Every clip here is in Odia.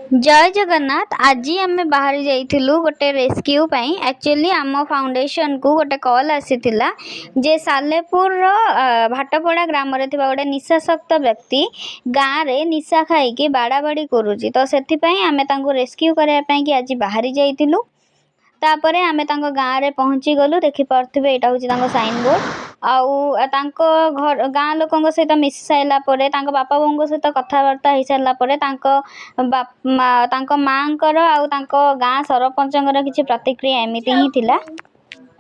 ଜୟ ଜଗନ୍ନାଥ। ଆଜି ଆମେ ବାହାରି ଯାଇଥିଲୁ ଗୋଟେ ରେସ୍କ୍ୟୁ ପାଇଁ। ଆକ୍ଚୁଆଲି ଆମ ଫାଉଣ୍ଡେସନକୁ ଗୋଟେ କଲ୍ ଆସିଥିଲା ଯେ ସାଲେପୁରର ଭାଟପଡ଼ା ଗ୍ରାମରେ ଥିବା ଗୋଟେ ନିଶାସକ୍ତ ବ୍ୟକ୍ତି ଗାଁରେ ନିଶା ଖାଇକି ବାଡ଼ାବାଡ଼ି କରୁଛି। ତ ସେଥିପାଇଁ ଆମେ ତାଙ୍କୁ ରେସ୍କ୍ୟୁ କରିବା ପାଇଁକି ଆଜି ବାହାରି ଯାଇଥିଲୁ। ତାପରେ ଆମେ ତାଙ୍କ ଗାଁରେ ପହଞ୍ଚିଗଲୁ। ଦେଖିପାରୁଥିବେ, ଏଇଟା ହେଉଛି ତାଙ୍କ ସାଇନ୍ ବୋର୍ଡ଼। ଆଉ ତାଙ୍କ ଘର ଗାଁ ଲୋକଙ୍କ ସହିତ ମିଶି ସାରିଲା ପରେ, ତାଙ୍କ ବାପା ବୋଉଙ୍କ ସହିତ କଥାବାର୍ତ୍ତା ହେଇସାରିଲା ପରେ, ତାଙ୍କ ତାଙ୍କ ମାଆଙ୍କର ଆଉ ତାଙ୍କ ଗାଁ ସରପଞ୍ଚଙ୍କର କିଛି ପ୍ରତିକ୍ରିୟା ଏମିତି ହିଁ ଥିଲା।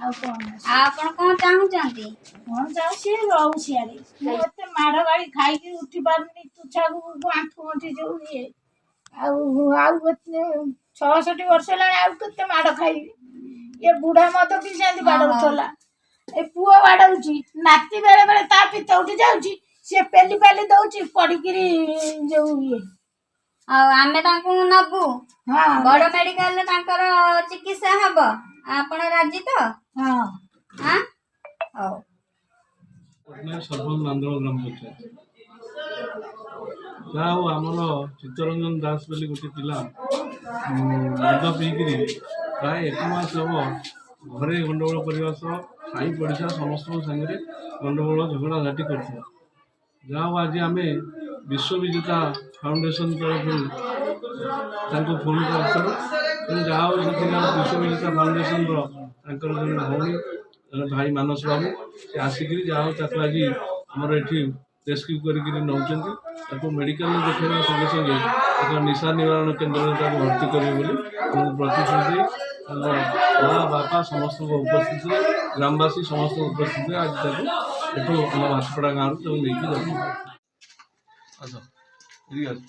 ଆଉ କଣ? ଆଉ ଆପଣ କଣ ଚାହୁଁଛନ୍ତି? କଣ ଯାଉ, ସିଏ ରହୁ ସିଆଡ଼େ। ମୁଁ ଏତେ ମାଡ଼ ଗାଳି ଖାଇକି ଉଠି ପାରୁନି ତୁଛାକୁ। ଆଣ୍ଠୁ ଗଣ୍ଠି ଯୋଉ ଇଏ, ଆଉ ଆଉ ଏତେ 66 ବର୍ଷ ହେଲାଣି, ଆଉ କେତେ ମାଡ଼ ଖାଇବି? ଇଏ ବୁଢା ମଦ ବି ସେମିତି ବାଡ଼ଉଥିଲା, ଏ ପୁଅ ବାଡ଼ଉଛି, ନାତି ବେଳେ ବେଳେ ତା ପିତ ଉଠି ଯାଉଛି, ସିଏ ପେଲି ପାଲି ଦଉଛି ପଡିକିରି ଯୋଉ ଇଏ। ଆଉ ଆମେ ତାଙ୍କୁ ନବୁ। ହଁ। ବଡ ମେଡିକାଲରେ ତାଙ୍କର ଚିକିତ୍ସା ହବ। ଆପଣ ରାଜି ତ? ହଁ। ଆଁ, ହଉ। ପଟ୍ଟନାୟକ, ସରପଞ୍ଚ, ନାନ୍ଦଳ ଗ୍ରାମ ପଞ୍ଚାୟତ। ଯାହା ହଉ, ଆମର ଚିତ୍ତରଞ୍ଜନ ଦାସ ବୋଲି ଗୋଟେ ପିଲା ମଦ ପିଇକିରି ପ୍ରାୟ ଏକ ମାସ ହେବ ଘରେ ଗଣ୍ଡଗୋଳ କରିବା ସହ ସାହି ପଡ଼ିଶା ସମସ୍ତଙ୍କ ସାଙ୍ଗରେ ଗଣ୍ଡଗୋଳ ଝଗଡ଼ାଝାଟି କରୁଥିଲା। ଯାହା ହଉ, ଆଜି ଆମେ ବିଶ୍ୱବିଜେତା ଫାଉଣ୍ଡେସନ ତରଫରୁ ତାଙ୍କୁ ଫୋନ୍ କରିଥିଲୁ। ତେଣୁ ଯାହା ହଉ, ସେଠିକାର ବିଶ୍ୱବିଜେତା ଫାଉଣ୍ଡେସନର ତାଙ୍କର ଜଣେ ଭଉଣୀ, ଜଣେ ଭାଇ ମାନସ ବାବୁ, ସେ ଆସିକିରି ଯାହା ହଉ ତାକୁ ଆଜି ଆମର ଏଠି ରେସ୍କ୍ୟୁ କରିକିରି ନେଉଛନ୍ତି। ତାକୁ ମେଡ଼ିକାଲରେ ଦେଖାଇବା ସଙ୍ଗେ ସଙ୍ଗେ ଏକ ନିଶା ନିବାରଣ କେନ୍ଦ୍ରରେ ତାକୁ ଭର୍ତ୍ତି କରିବେ ବୋଲି ଆମକୁ ପ୍ରତିଶ୍ରୁତି ଦେଇ, ତାଙ୍କ ମା ବାପା ସମସ୍ତଙ୍କ ଉପସ୍ଥିତିରେ, ଗ୍ରାମବାସୀ ସମସ୍ତଙ୍କ ଉପସ୍ଥିତିରେ ଆଜି ତାକୁ ଏଠୁ ଆମ ଭାଟପଡ଼ା ଗାଁରୁ ତାକୁ ନେଇକି ଯାଉଛନ୍ତି। ଆସ, ଏଠିକି ଆସ।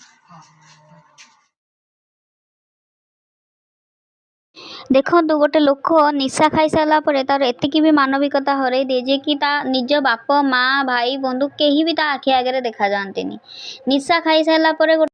ଦେଖନ୍ତୁ, ଗୋଟେ ଲୋକ ନିଶା ଖାଇସାରିଲା ପରେ ତାର ଏତିକି ବି ମାନବିକତା ହରେଇ ଦିଏ ଯେ କି ତା ନିଜ ବାପ, ମା, ଭାଇ, ବନ୍ଧୁ କେହି ବି ତା ଆଖି ଆଗରେ ଦେଖାଯାଆନ୍ତିନି। ନିଶା ଖାଇସାରିଲା ପରେ।